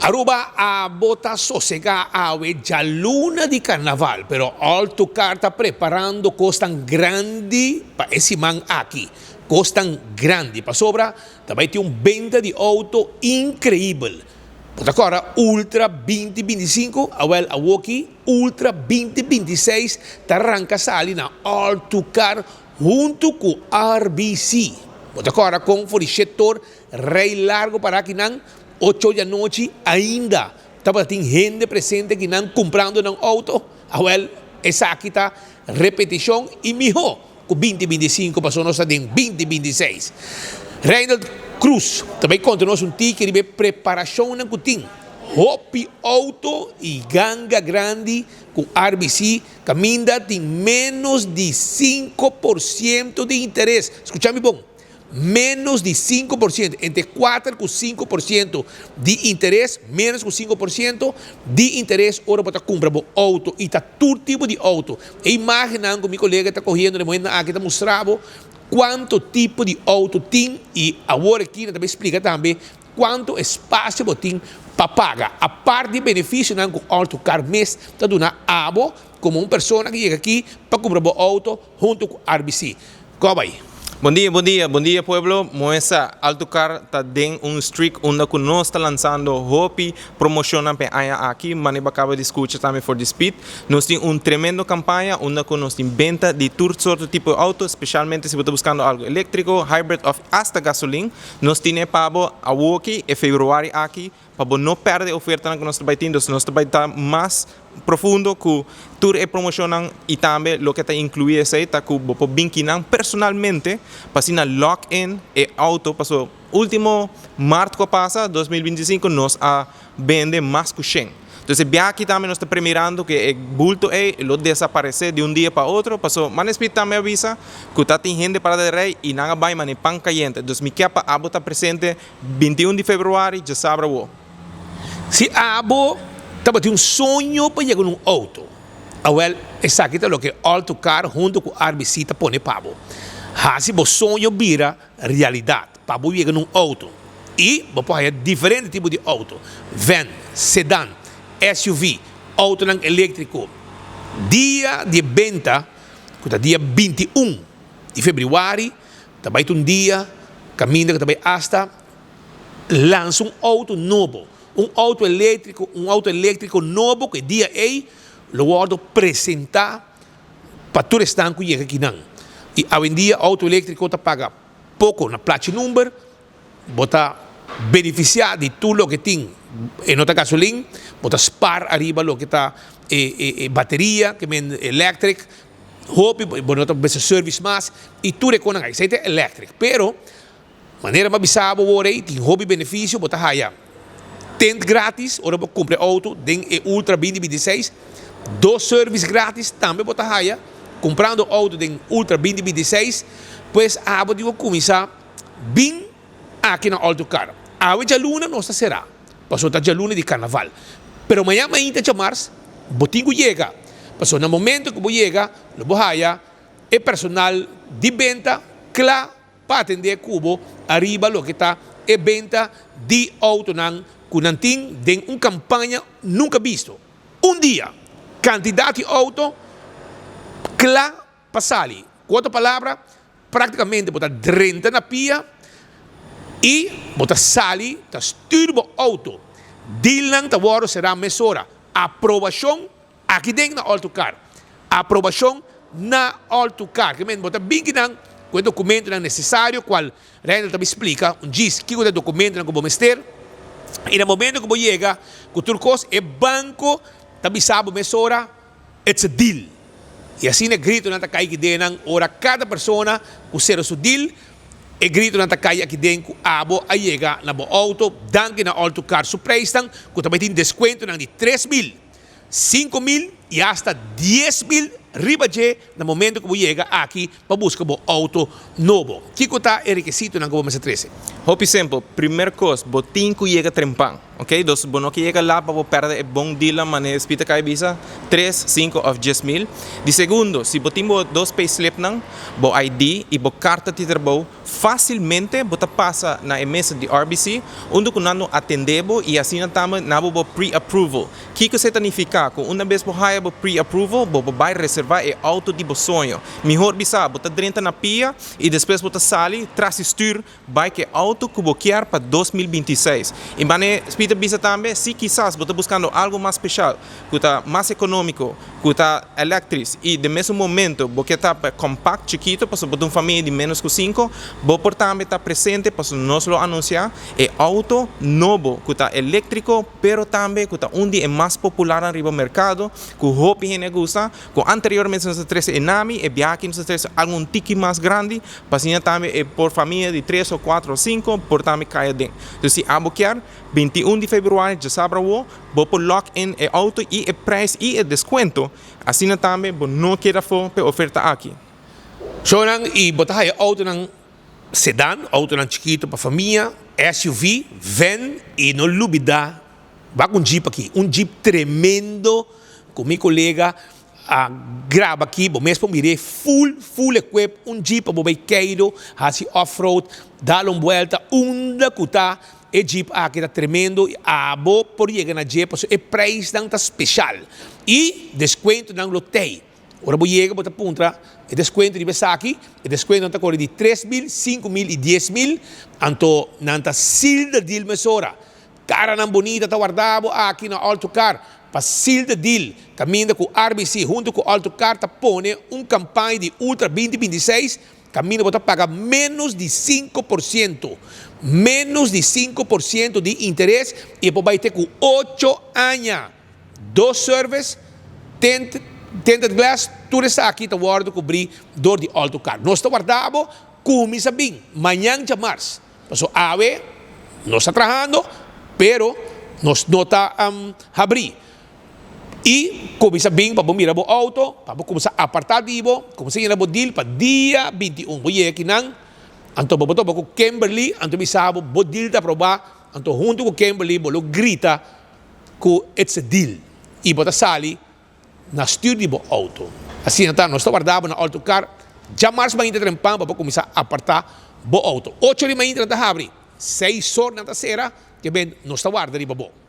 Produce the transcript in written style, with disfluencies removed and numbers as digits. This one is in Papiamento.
Aruba a bota sosega awe djaluna di carnaval, pero All To Car ta preparando cosnan grandi pa e siman aki. Cosnan grandi, pasobra ta bay tin un benta di auto increibel. Bo ta corda Ultra binti 25? Awel awoki Ultra binti 26 ta ranca sali na All To Car hunto cu RBC. Bo ta corda con for di shetor rey largo para akinan? Ocho di anochi ainda tabata tin hende presente akinan kumprando nan outo. Awel, esaki ta repetishon i mihó ku binti 25 pasobra nos ta den binti 26. Reynold Cruz ta bai konta nos un tiki riba e preparashonnan ku tin. Hopi outo i ganga grandi ku RBC kaminda tin ménos di 5% di interes. Skucha mi bon. Ménos di 5%, entre 4 ku 5% di interes, ménos ku 5% di interes ora bo ta kumpra bo outo i ta tur tipo di outo. E imágennan ku mi kolega ta kohiendo na e momentunan aki ta mustra bo kuantu tipo di outo tin i awor aki nan ta bai splika tambe kuantu espasio bo tin pa paga. Apart di benefisionan ku Auto Car mes ta duna abo komo un persona ku yega aki pa kumpra bo outo huntu ku RBC. Go bai. Bon dia, bon dia, bon dia pueblo. Moesa Alto Car ta den un streak unda cu nos ta lanzando hopi promocionnan p'e aña aki. Mane bo a caba di scucha tambe for di Speed. Nos tin un tremendo campaña unda cu nos tin benta di tur sorto tipo di auto, specialmente si bo ta buscando algo electrico, hybrid of hasta gasolin. Nos tine pa bo awoki e februari aki. Pa bo no perde e ofertanan ku nos ta bai tin, dus nos ta bai ta mas profundo ku tur e promoshonnan i tambe loke ta inkluí esei ta ku bo por bin kinan personalmente pa asina lock in e outo paso ultimo mart ku a pasa 2025 nos a bende mas ku shen. Dus e biaha aki tambe nos ta premirando ku e bulto ei lo desaparesé di un dia pa otro paso Mane Smith tambe a bisa ku ta tin hende parada di rei i nan a bai mane pan kayente. Dus mi ke pa abo ta presente 21 di februari djasabra awo. Si abo tabatin un soño pa yega na un outo, awel esaki ta loke All To Car hunto ku RBC ta pone pa bo. Hasi bo soño bira realidat pa bo yega na un outo. I bo por haya diferente tipo di outo, van, sedan, SUV, outonan eléktriko. Dia di e benta, ku ta dia 21 di februari, Ta bai ta un dia kaminda ku ta bai asta lansa un outo nobo, un outo eléktriko, un outo eléktriko nobo ku e dia ei lo wòrdu presentá pa tur esnan ku yega akinan. I awendia outo eléktriko ta paga poko na plachi number, bo ta benefisiá di tur loke tin, e no ta gasolin, bo ta spar ariba loke ta e bateria ke men electric, hopi bo no ta mester service mas i tur e konan esei ta electric. Pero manera mi a bisa bo wor ei tin hopi benefisio, bo ta haya tint gratis ora bo kumpra e outo den e Ultra binti 26, dos service gratis tambe bo ta haya kumprando outo den Ultra binti 26, pues abo tin ku kuminsá. Bin aki na Alto Car. Awe djaluna nos ta será, pasobra ta djaluna di karnaval. Pero mañan mainta djamars bo tin ku yega, pasobra na momento ku bo yega lo bo haya e personal di benta kla pa atendé ku bo ariba loke ta e benta di outonan ku nan tin den un kampaña nunka bisto. Un dia, kantidat di outo kla pa sali. Ku otro palabra, Práktikamente bo ta drenta na pia i bo ta sali ta stür bo outo. Dilnan ta wòrdu será mesora. Aprobashon aki den na All To Car. Aprobashon na All To Car. Ke men bo ta bin kinan ku e dokumentonan nesesario kual Reinald ta bin splika un djis kiko ta e dokumentonan ku bo mester. I na momento ku bo yega ku tur kos e banko ta bisa bo mesora. It's a deal! I asina e gritonan ta kai aki den nan ora kada persona ku sera su deal, e gritonan ta kai aki den ku abo a yega na bo outo. Danki na All To Car su preisnan ku ta bai tin deskuentonan di 3000, 5000 i asta 10,000 riba dje na momento ku bo yega aki pa buska bo outo nobo. Kiko ta e rekisitonan ku bo mester trese? Hopi simpel, primer kos bo tin ku yega trempan. Ok, dus bo no ke yega laat pa bo perde e bon dealnan manera Speed a kai bisa, tres, sinku of 10,000. Di segundo, si bo tin bo dos payslipnan, bo ID i bo karta di trabou, Fásilmente bo ta pasa na e mesa di RBC unda ku nan lo atendé bo i asina tambe na bo bo pre-approval. Kiko esei ta nifiká? Ku una bes bo haya bo pre-approval, bo por bai reservá e outo di bo soño. Mihor bisá, bo ta drenta na pia i despues bo ta sali tras di stür bai ku e outo ku bo kier pa 2026. I manera Speed a bisa tambe, si kisas bo ta buskando algu mas speshal, ku ta mas ekonómiko, ku ta elektris i den mesun momento bo ke ta compact chikito pasobra bo ta un famia di menos ku sinku, bo por tambe ta presente pasobra nos lo anunsiá e outo nobo ku ta eléktriko pero tambe ku ta un di e mas popularnan riba merkado ku hopi hende a gusta ku anteriormente nos a trese e Nami e biaha aki nos a trese algu un tiki mas grandi pa asina tambe e por famia di tres o kuater o sinku por tambe kai aden. Entonces si abo kier 21 di februari djasabra awo. Bo por lock in e auto y e prijs y e descuento, asina tambe bo no keda afo p'e oferta aki. Shownan y bo ta haya autonan sedan, autonan chikito pa famia, SUV, van y no lubida wak un jeep aki, un jeep tremendo cu mi colega a graba aki, bo mes por mir'é full full equip, un jeep pa bo bay keido, haci off road, dal un buelta unda cu ta. E jeep aki ta tremendo y abo por yega na dje pasobra e prijsnan ta special y descuentonan lo tey. Ora bo yega bo ta puntra e descuento riba esaki, e descuentonan ta kore di 3000, 5000 y 10,000, anto nan ta seal the deal mesora. Caranan bonita ta warda bo aki na All To Car pa seal the deal caminda cu RBC hunto cu All To Car ta pone un campaña di Ultra 2026. Kaminda bo ta paga ménos di 5%, ménos di 5% di interes i e por bai te ku ocho aña. Dos service, tint, tinted glass, tur esaki ta wòrdu kubrí dor di Alto Car. Nos ta warda bo kuminsá bin mañan djamars. Pasobra awe nos ta trahando, pero nos no ta habrí. I kuminsá bin pa bo mira bo outo, pa bo kuminsá apartá di bo, kuminsá yena bo deal pa dia 21. Bo yega kinan, anto bo por topa ku Kimberly, anto bisa bo, bo deal ta aprobá, anto huntu ku Kimberly bo lo grita ku it's a deal i bo ta sali na stuur di bo outo. Asina ta, nos ta warda bo na Alto Car djamars mainta trempan pa bo kuminsá apartá bo outo. Ocho di mainta nan ta habri, seis or nan ta sera, ke ben nos ta warda riba bo.